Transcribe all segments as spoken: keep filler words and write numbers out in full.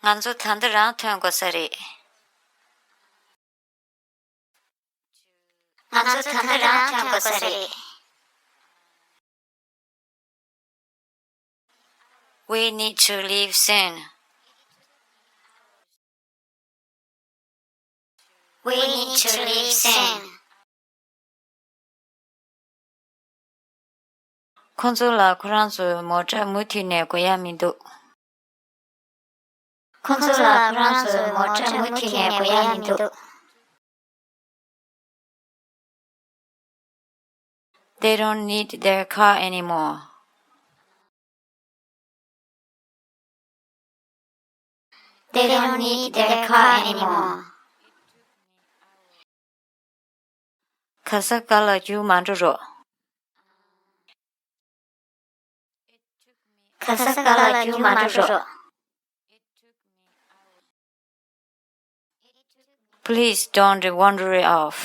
ང་ཚོ་ད་ལྟ་རང་ཐོན་དགོས་ས་རེད། ང་ཚོ་ད་ལྟ་རང་ཐོན་དགོས་ས་རེད། We need to leave soon. We need to leave soon. ཁོ་ཚོ་ལ་ཁོ་རང་ཚོའི་མོ་ཊ་མུ་མཐུད་ནས་དགོས་ཡ་མི་འདུག་ཁོ་ཚོ་ལ་ཁོ་རང་ཚོའི་མོ་ཊ་མུ་མཐུད་ནས་དགོས་ཡ་མི་འདུག They don't need their car anymore. They don't need their car anymore. ག་ས་ག་ལ་རྒྱུགས་མ་འགྲོ་རོགས། ག་ས་ག་ལ་རྒྱུགས་མ་འགྲོ་རོགས། Please don't wander off.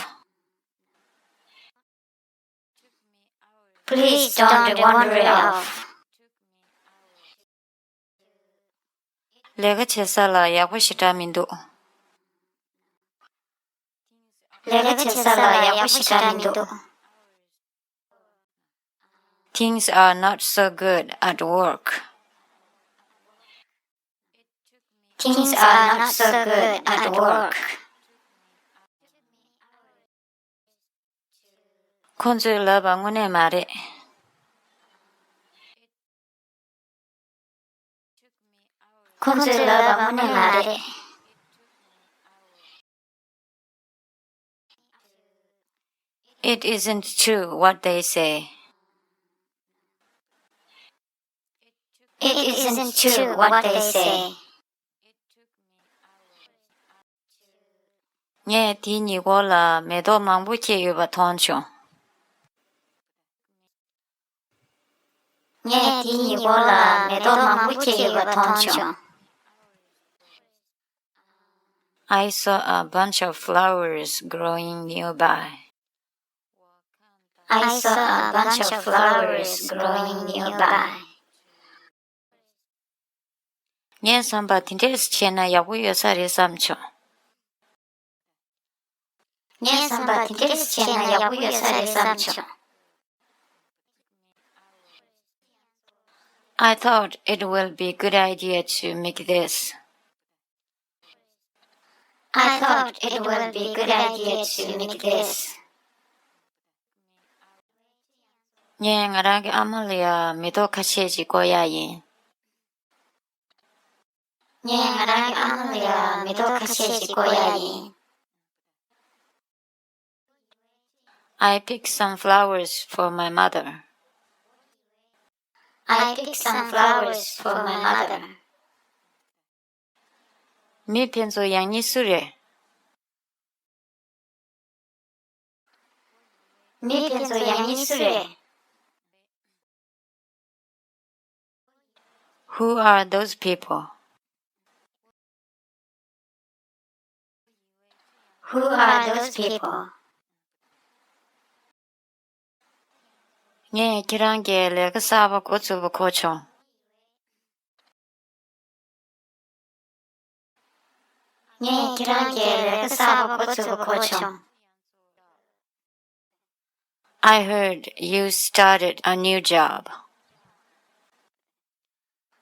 Please don't wander off. ལས་ཀ་བྱེད་ས་ལ་ཡག་པོ་ཞེ་དྲག་མི་འདུག་ལས་ཀ་བྱེད་ས་ལ་ཡག་པོ་ཞེ་དྲག་མི་འདུག Things are not so good at work. Things are not so good at work. ཁོ་ཚོས་ལབ་པ་དངོས་གནས་མ་རེད། ཁོ་ཚོས་ལབ་པ་དངོས་གནས་མ་རེད། It isn't true what they say. It isn't true what they say. ངས་དེའི་ཉེ་འཁོར་ལ་མེ་ཏོག་མང་པོ་སྐྱེས་ཡོད་པ་མཐོང་བྱུང་། ངས་དེའི་ཉེ་འཁོར་ལ་མེ་ཏོག་མང་པོ་སྐྱེས་ཡོད་པ་མཐོང་བྱུང་། I saw a bunch of flowers growing nearby. I saw a bunch of flowers growing nearby. ངས་བསམ་པ་དེ་འདྲས་བྱས་ན་ཡག་པོ་ཡོད་ས་རེད་བསམ་བྱུང་། ངས་བསམ་པ་དེ་འདྲས་བྱས་ན་ཡག་པོ་ཡོད་ས་རེད་བསམ་བྱུང་། I thought it will be good idea to make this. I thought it will be good idea to make this. ངས་ང་རང་གི་ཨ་མ་ལ་ཡ་མེ་ཏོག་ཁ་ཤས་ཅིག་བསྐོར་ཡ་ཡིན། ངས་ང་རང་གི་ཨ་མ་ལ་ཡ་མེ་ཏོག་ཁ་ཤས་ཅིག་བསྐོར་ཡ་ཡིན། I picked some flowers for my mother. I picked some flowers for my mother. མི་དེ་ཚོ་ཡང་སྙིང་སུ་རེད། མི་དེ་ཚོ་ཡང་སྙིང་སུ་རེད། Who are those people? Who are those people? ངས་ཁྱེད་རང་གི་ལས་ཀ་གསར་པ་འགོ་ཚུགས་པ་གོ་བྱུང་། ངས་ཁྱེད་རང་གི་ལས་ཀ་གསར་པ་འགོ་ཚུགས་པ་གོ་བྱུང་། I heard you started a new job.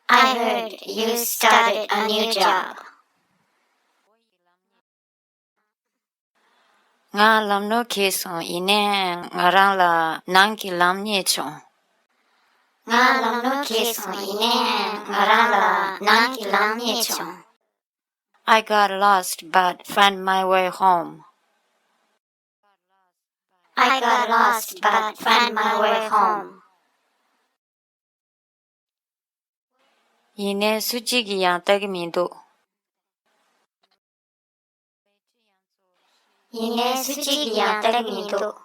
I heard you started a new job. ང་ལམ་ནོར་གྱིས་སོང་། ཡིན་ནའི་ང་རང་ལ་ནང་གི་ལམ་རྙེད་བྱུང་། ང་ལམ་ནོར་གྱིས་སོང་། ཡིན་ནའི་ང་རང་ལ་ནང་གི་ལམ་རྙེད་བྱུང་། I got lost but found my way home. I got lost but found my way home. ཡིན་ནའི་སུ་གཅིག་གིས་ཡང་ལྟ་གི་མི་འདུག་ཡིན་ནའི་སུ་གཅིག་གིས་ཡང་ལྟ་གི་མི་འདུག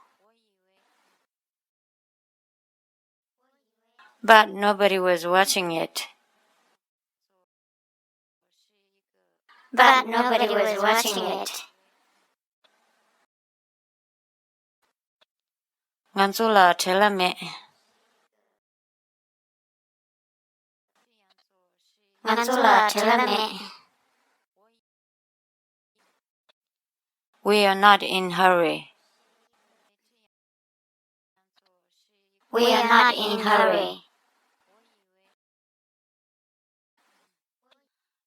But nobody was watching it. But nobody was watching it. ང་ཚོ་ལ་བྲེལ་བ་མེད། ང་ཚོ་ལ་བྲེལ་བ་མེད། We are not in hurry. We are not in hurry.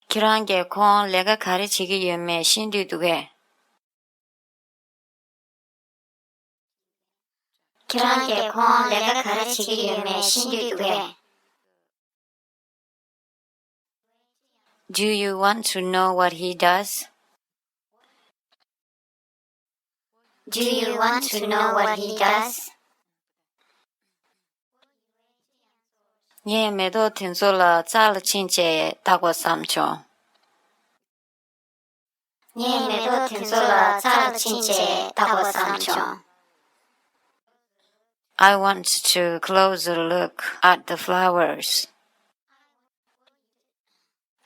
ཁྱེད་རང་གིས་ཁོང་ལས་ཀ་ག་རེ་བྱེད་ཀྱི་ཡོད་མེད་ཤེས་འདོད་འདུག་གས། ཁྱེད་རང་གིས་ཁོང་ལས་ཀ་ག་རེ་བྱེད་ཀྱི་ཡོད་མེད་ཤེས་འདོད་འདུག་གས། Do you want to know what he does? Do you want to know what he does? ངས་མེ་ཏོག་དེ་ཚོ་ལ་རྩྭ་ལ་ཕྱིན་བྱས་བལྟ་དགོས་བསམ་བྱུང་། ངས་མེ་ཏོག་དེ་ཚོ་ལ་རྩྭ་ལ་ཕྱིན་བྱས་བལྟ་དགོས་བསམ་བྱུང་། I want to closer look at the flowers.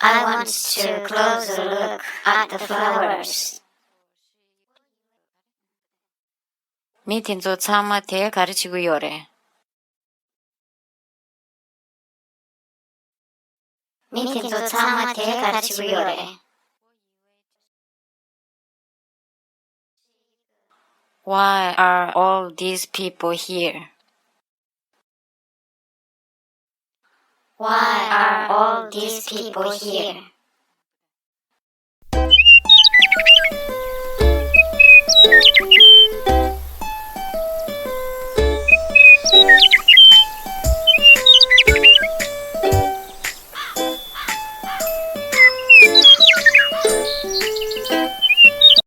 I want to closer look at the flowers. མི་དེ་ཚོ་ཚང་མ་དེ་ག་རེ་བྱེད་ཀྱི་ཡོད་རེད། མི་དེ་ཚོ་ཚང་མ་དེ་ག་རེ་བྱེད་ཀྱི་ཡོད་རེད། Why are all these people here? Why are all these people here?